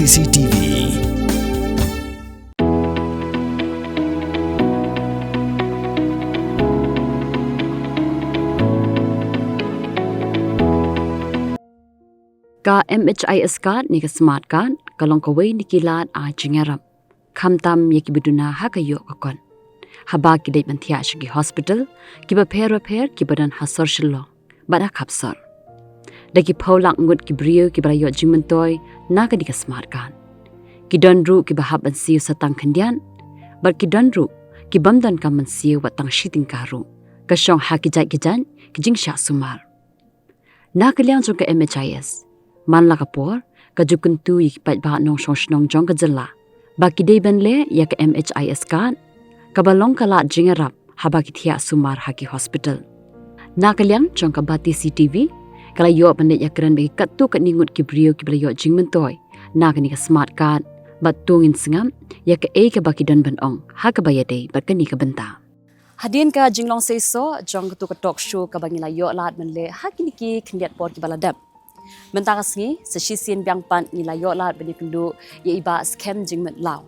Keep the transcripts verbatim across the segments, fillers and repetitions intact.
C T V. Ka M H I S card ne ka smart card ka long kawei na ki lad ai jingïarap, khamtam ïa kiba duna ha ka ïoh ka kot, haba ki dei ban thiah sha ki hospital kiba pher bapher kiba don ha sor Shillong bad ha khap sor. Da ki phew lak ngut ki briew kiba la ïoh jingmyntoi na kane ka smart card. Ki don ruh kiba hap ban siew sa tang khyndiat, bad ki don ruh ki bym donkam ban siew wat tang shi tyngka ruh, ka shong ha ki jait ki jait ki jingshah sumar. Na ka liang jong ka M H I S, man la ka por ka ju kyntu ïa ki paidbah nongshong shnong jong ka jylla ba ki dei ban leh ïa ka M H I S card, kaba long ka lad jingïarap haba ki thiah sumar ha ki hospital. Na ka liang jong ka Bati C T V, ka la ïoh ban leit ïakren bad ki katto katne ngut ki briew kiba la ïoh jingmyntoi na kane ka smart card, bad to ngin sngap ïa kaei kaba ki don ban ong ha kaba ïadei bad kane ka bynta. Hadien ka jinglong seisoh jong katu ka talk show kaba ngi la ïoh lad ban leh ha kine ki khyndiat por kiba la dep, mynta ka sngi sa shisien biang pat ngi la ïoh lad ban ïakynduh ïa i Bah Skhem Jingmut Law,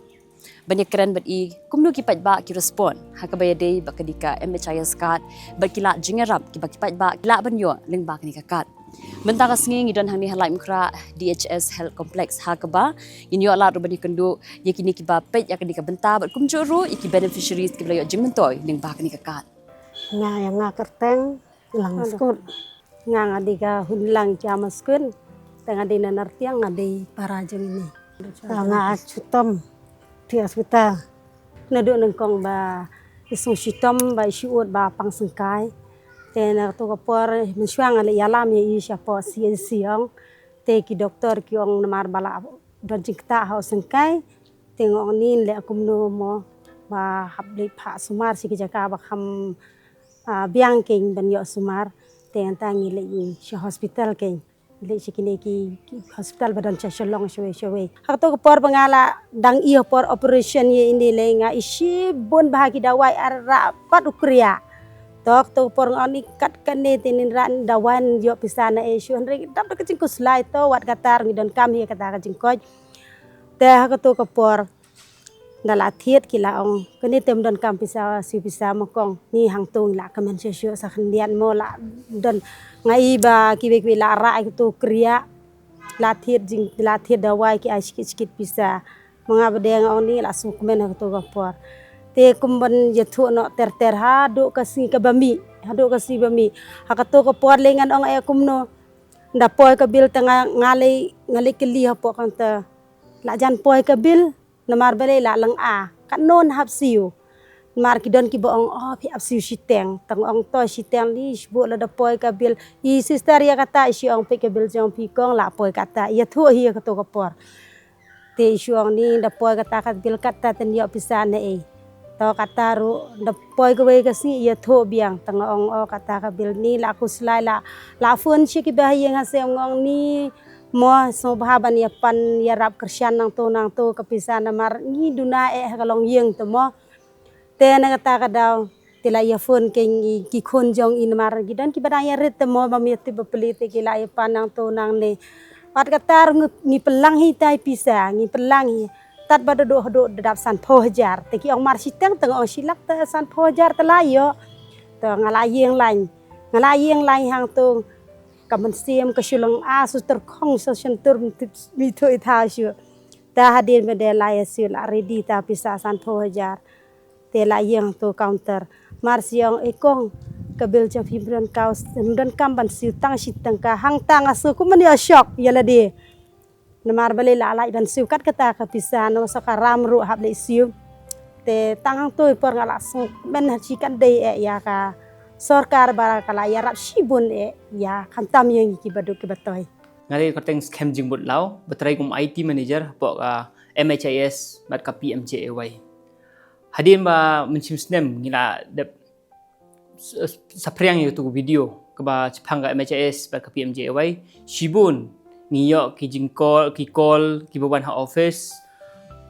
ban ïakren bad i kumno ki paidbah ki respond ha kaba ïadei bad kane ka M H I S card, bad ki lad jingïarap kiba ki paidbah ki lah ban ïoh lyngba kane ka card. Mynta ka sngi ngi don hangne ha Laitumkhrah D H S Health Complex, ha kaba ngin ïoh lad ruh ban ïakynduh ïa kine kiba peit ïa kane ka bynta bad kumjuh ruh ïa ki beneficiaries kiba la ïoh jingmyntoi lyngba kane ka card. Nga ïa nga kyrteng Lang Skut. Nga nga dei ka Hunlang Jama Skut. Te nga dei na Nartiang, nga dei para jong ini. Nga shu tom thiah hospital. Naduh nyngkong ba i shu shitom, ba i shu ud ba pang syngkai. Te na katu ka por mynshuwa nga la ïalam ïa i shapoh C H C ong. Te ki doktor ki ong namar ba la don jingktah ha u syngkai. Te nga ong ni leh kumno mo ba hap leit phah sumar sha ki jaka ba kham, ah, biang kein ban ïoh sumar. Te hangta ngi leit sha hospital kein. Leit sha kine ki, ki hospital ba don sha Shillong shawei shawei. Ha kato ka por ba nga la dang ïoh por operation ïa ine lei, nga ïoh shibun bha ki dawai, ar rah pat u kriah. To kato ka por nga ong ni kat kane te ngin rah dawai, ïoh pisa na ei shuh, hynrei dap da ka jingkhuslai, to wat kata ruh ngi donkam hi kata ka jingkoit. Te ha kato ka por da la thied ki la ong, kane te ym donkam pisa, siew pisa mo kong, ni hangto ngi la kmen shuh shuh, sa khyndiat mo la don. Nga i ba kiwei kiwei la rah ïa kato kriah, la thied jing, la thied dawai ki ai shikit shikit pisa. Ma nga ba dei nga ong ni la sngewkmen ha kato ka por. Te kum ban ïathuh noh ter ter haduh ka sngi kaba mih, haduh ka sngi ba mih. Ha kato ka por lei ngan ong eh kumno, da poi ka bil te nga, nga lei, nga lei kylli hapoh counter. La jan poi ka bil, namar balei la lynga, katno hap siew. Namar ki don kiba ong, oh, phi hap siew shiteng. Te nga ong to shiteng ni, shibun lada poi ka bil. I sister ïa kata i shu ong peit ka bil jong phi kong, la poi kata. Ïathuh hi ïa kato ka por. Te i shu ong ni da poi kata ka bil kata te ïoh pisa na ei. To kata ruh da poi kawei ka sngi ïathuh biang, te nga ong oh kata ka bil ni la khuslai, la, la phone sha kiba ha ïing ha sem nga ong ni mo sngewbha ban ïa pan ïarap kyrshan nangto nangto ka pisa namar ngi duna eh ha ka longïing te mo. Te na kata ka daw te la ïa phone kein ki khun jong i namar ki don kiba dang ïa rit te mo bym ïa tip ba plie te ki la ïa pan nangto nangne. Wat kata ruh ngi, ngi pynlang hi tai pisa, ngi pynlang hi. Tad ba da duh haduh da dap sanphew hajar. Te ki ong mar shiteng te nga ong shi lak te sanphew hajar te la ïoh. Te nga la ïeng lain. Nga la ïeng lain hangto. Ka mynsiem ka shu lynga, shu tyrkhong, shu shyntur, ym tip, ym ithuh ithaw shuh. Te hadien ba dei la ïa siew la ready ta pisa sanphew hajar. Te la ïeng to counter. Mar shu ong, e kong, ka bil jong phi ym donkam, ym donkam ban siew tang shi tyngka, hangta nga shu kumne ïa shock ïa lade. Namar balei la lait ban siew kat kata ka pisa, nongso ka ram ruh hap leit siew. Te tang hangto i por nga la sngewkmen ha shi kat dei eh ïa ka sorkar ba ka la ïarap shibun eh ïa khamtam ïa ngi kiba duk kiba toi. Nga dei kyrteng Skhem Jingmut Law, ba trei kum I T manager hapoh ka M H I S bad ka P M J A Y. Hadien ba mynshem snem ngi la dep s-, s-, saphriang ïa katu ka video kaba shaphang ka M H I S bad ka P M J A Y. Shibun ngi ïoh ki jingcall, ki call kiba wan ha office.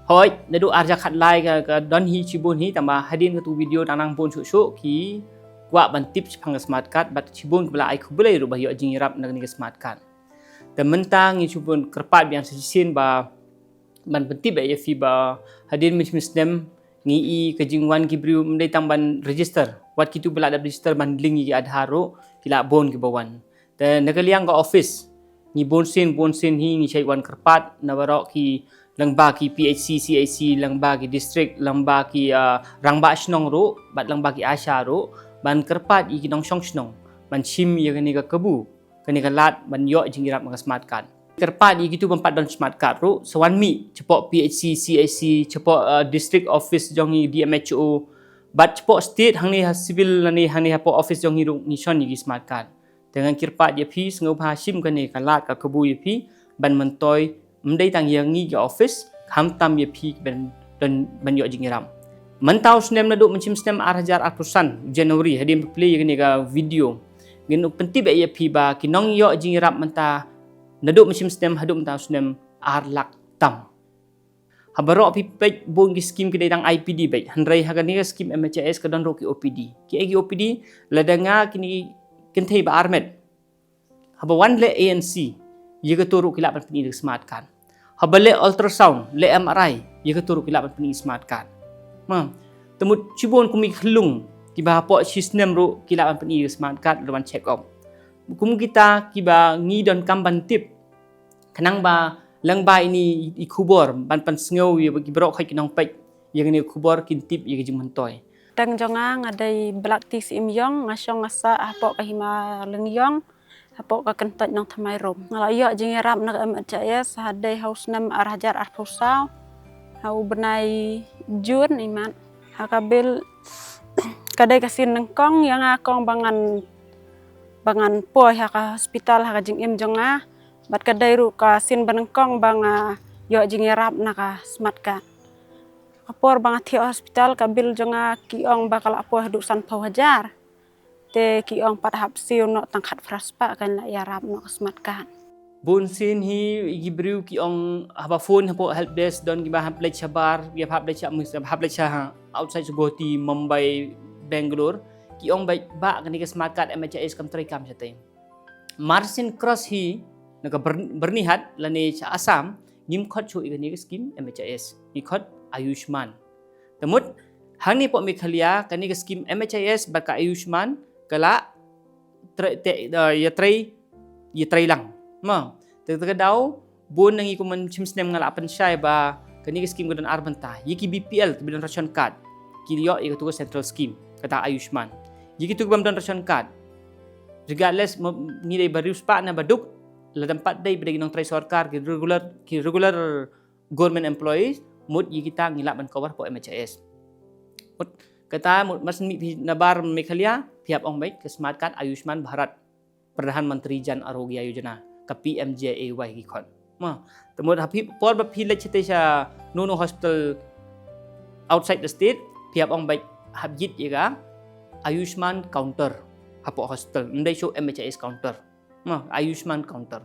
Hooid, naduh ar hajar khatlai ka, ka don hi shibun hi, tangba hadien katu ka video dang nang bun shuh shuh ki kwah ban tip shaphang ka smart card, bad shibun kiba la ai khublei ruh ba ïoh jingïarap na kane ka smart card. Te mynta ngi shu bun kyrpad biang sa shisien ba Ban pyntip ïa phi ba hadien mynshem snem ngi i ka jingwan ki briew ym dei tang ban register. Wat kitu ba la dep register ban link ïa ki Aadhaar ruh ki la bun kiba wan. Te na ka liang ka office ngi bun sien bun sien hi ngi shait wan kyrpad na baroh ki lyngba ki P H C, C H C, lyngba ki district, lyngba ki, ah, rangbah shnong ruh bad lyngba ki ASHA ruh ban kyrpad ïa ki nongshong shnong ban shim ïa kane ka kabu, kane ka lad ban ïoh jingïarap na ka smart card. Kyrpad ïa kitu bym pat don smart card ruh sa wan mih shapoh P H C, C H C, shapoh, ah, district office jong ngi, D M H O, bad shapoh state hangne ha civil lane hangne hapoh office jong ngi ruh ngi shon ïa ki smart card. Te ngan kyrpad ïa phi sngewbha shim kane ka lad ka kabu ïa phi ban myntoi ym dei tang ïa ngi ki office, khamtam ïa phi ban don ban ïoh jingïarap. Mynta u snem naduh mynshem snem ar hajar arphew san January hadien ba plie ïa kane ka video ngin pyntip ïa phi ba ki nongïoh jingïarap mynta naduh mynshem snem haduh mynta u snem ar lak tam. Ha baroh phi peit bun ki skim ki dei tang I P D beit, hynrei ha kane ka skim M H I S ka don ruh ki O P D. Ki ei ki O P D? Lada nga kine kynthei ba armet, haba wan leh A N C, ïa kato ruh ki lah ban pyni da ka smart card. Haba leh ultrasound, leh M R I, ïa kato ruh ki lah ban pyni smart card. Ma, te mut shibun kum i khyllung kiba hapoh shi snem ruh ki lah ban pyni da ka smart card lada wan check up. Kum kita kiba ngi donkam ban tip khnang ba lyngba ine i khubor ban pynsngew ïa ki baroh khoit ki nongpeit ïa kane ka khubor kin tip ïa ka jingmyntoi. Tang jong nga nga dei Blakti Syiemïong, nga shong nga sah hapoh ka hima Lyngiong, hapoh ka kyntoit Nongthymmai Rum. Nga la ïoh jingïarap na ka M H I S hadien ha u snem ar hajar arphew saw ha u bnai June imat. Ha ka bill ka dei ka sien nyngkong ïa nga kong ba ngan ba ngan poi ha ka hospital ha ka jingim jong nga. Bad ka dei ruh ka sien ba nyngkong ba nga ïoh jingïarap na ka smart card. Ka por ba nga thiah hospital ka bill jong nga ki ong ba ka la poi haduh sanphew hajar. Te ki ong pat hap siew noh tang khatphra spah kan la ïarap noh ka smart card. Bun sien hi ki briew ki ong haba phone hapoh help desk don kiba hap leit shabar, kiba hap leit sha, hap leit sha outside sha Guwahati, Mumbai, Bangalore, ki ong ba, ba kane ka smart card M H I S kam trei kam shatei. Mar sien cross hi na ka Byrn-, Byrnihat lane sha Assam ngim khot shuh ïa kane ka skim M H I S, ngi khot Ayushman. Te mut hangne hapoh Meghalaya kane ka skim M H I S bad ka Ayushman ka la trei, te, eh, ïa trei, ïa trei lang. Ma, te, te ka daw bun na ngi kum mynshem snem nga la pynshai ba kane ka skim ka don ar bynta. Ïa ki B P L kiba don ration card ki ïoh ïa kato ka central scheme kata Ayushman. Ïa kito kibym don ration card, regardless ma ngi dei ba riewspah ne ba duk, lada ym pat dei ba dei ki nongtrei sorkar, ki regular, ki regular government employees, mut ïa kita ngi lah ban cover hapoh M H I S. Mut kata mut mar shen mih phi nabar Meghalaya phi hap ong beit ka smart card Ayushman Bharat, Pradhan Mantri Jan Arogya Yojana, ka P M J A Y ki khot. Ma, te mut ha phi por ba phi leit shatei sha no no hospital outside the state, phi hap ong beit hap jied ïa ka Ayushman counter hapoh hospital, ym dei shuh M H I S counter. Ma, Ayushman counter.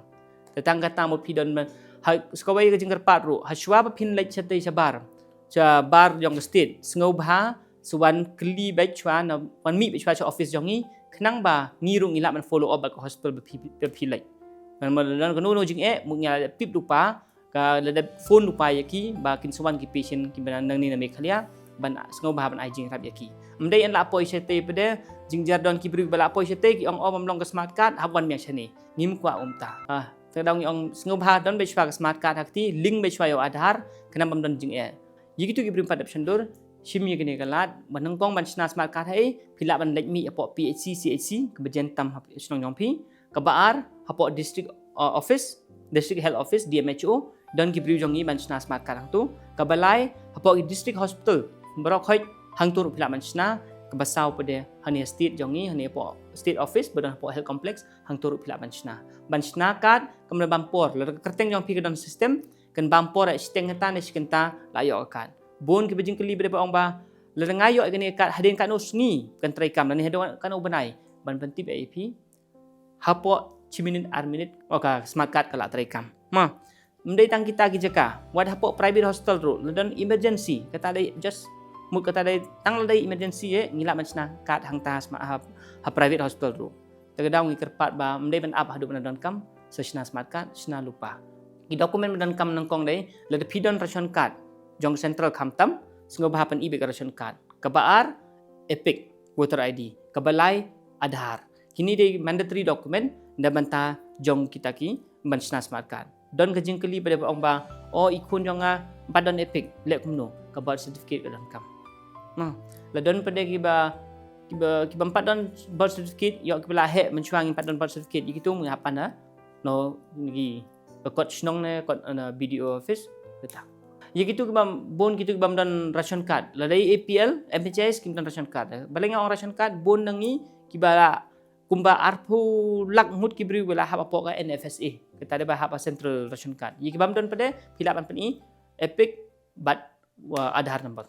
Te tang kata mut phi don ban, ha, sa kawei ka jingkyrpad ruh, ha shuwa ba phin leit shatei shabar, shabar jong ka state, sngewbha sa wan kylli beit shuwa, na wan mih beit shuwa sha office jong ngi, khnang ba ngi ruh ngi lah ban follow up bad ka hospital ba phi, ba phi leit. Ngan ma lada don kano kano jingeh, mut ngi la pip lypa, ka la dep phone lypa ïa ki ba kin sa wan ki patient kiba nangne na Meghalaya ban sngewbha ban ai jingïarap ïa ki. Ym dei yn la poi shatei pat de, jynjar don ki briew ba la poi shatei ki ong, oh, ym long ka smart card, hap wan biang shane. Ngim kwah kumta. Ah, te ka daw ngi ong sngewbha don beit shuwa ka smart card ha kti, link beit shuwa ïa u Aadhaar, khnang bym don jingeh. Ïa kito ki briew pat dep shon dur, shim ïa kane ka lad, ba nyngkong ban shna smart card ha ei, phi lah ban leit mih hapoh P H C, C H C kaba jen tam ha shnong jong phi. Kaba ar, hapoh district, uh, office, district health office, D M H O, don ki briew jong ngi ban shna smart card hangto. Kaba lai, hapoh ki district hospital baroh khoit, hangto ruh phi lah ban shna. Kaba saw pat de, hangne state jong ngi, hangne hapoh state office ba don hapoh health complex, hangto ruh phi lah ban shna. Ban shna card kam da bam por, lada ka kyrteng jong phi ka don system, kan bam por, eh, shiteng kynta ne shi kynta la ïoh ka card. Bun kiba jingkylli ba dei ba ong ba, lada nga ïoh ïa kane ka card hadien katno sngi kan trei kam, lane hadien katno bnai, ban pyntip ïa phi, hapoh shi minit ar minit, oh, ka smart card ka la trei kam. Ma, ym dei tang kita ki jaka, wat hapoh private hospital ruh, lada don emergency, kata dei just, mut kata dei tang lada dei emergency, eh, ngi lah ban shna card hangta sma-, ha, ha private hospital ruh. Te ka daw ngi kyrpad ba ym dei ban ap haduh ban donkam, sa shna smart card, shna lypa. Ki document ba donkam nyngkong dei, lada phi don ration card jong central khamtam, sngewbha pyni beit ka ration card. Kaba ar, EPIC, voter I D. Kaba lai, Aadhaar. Kine dei mandatory document na bynta jong kita ki ban shna smart card. Don ka jingkylli ba dei ba ong ba, "O, i khun jong nga ym pat don EPIC, leh kumno?" Ka birth certificate ka donkam. Nah, la don pat de kiba, kiba, kiba ym pat don birth certificate, ïoh kiba la heh mynshuwa ngim pat don birth certificate, ïa kitu mih hapoh na, no, ngi, ka kot shnong ne, kot na B D O office, kata. Ïa kitu kiba bun, kitu kibym don ration card. Lada i A P L, M H I S kim don ration card. Balei nga ong ration card, bun na ngi kiba la kumba arphew lak ngut ki briew ba la hap hapoh ka N F S A. Kata dei ba hap ha central ration card. Ïa kibym don pat de, phi lah ban pyni EPIC bad, uh, Aadhaar number.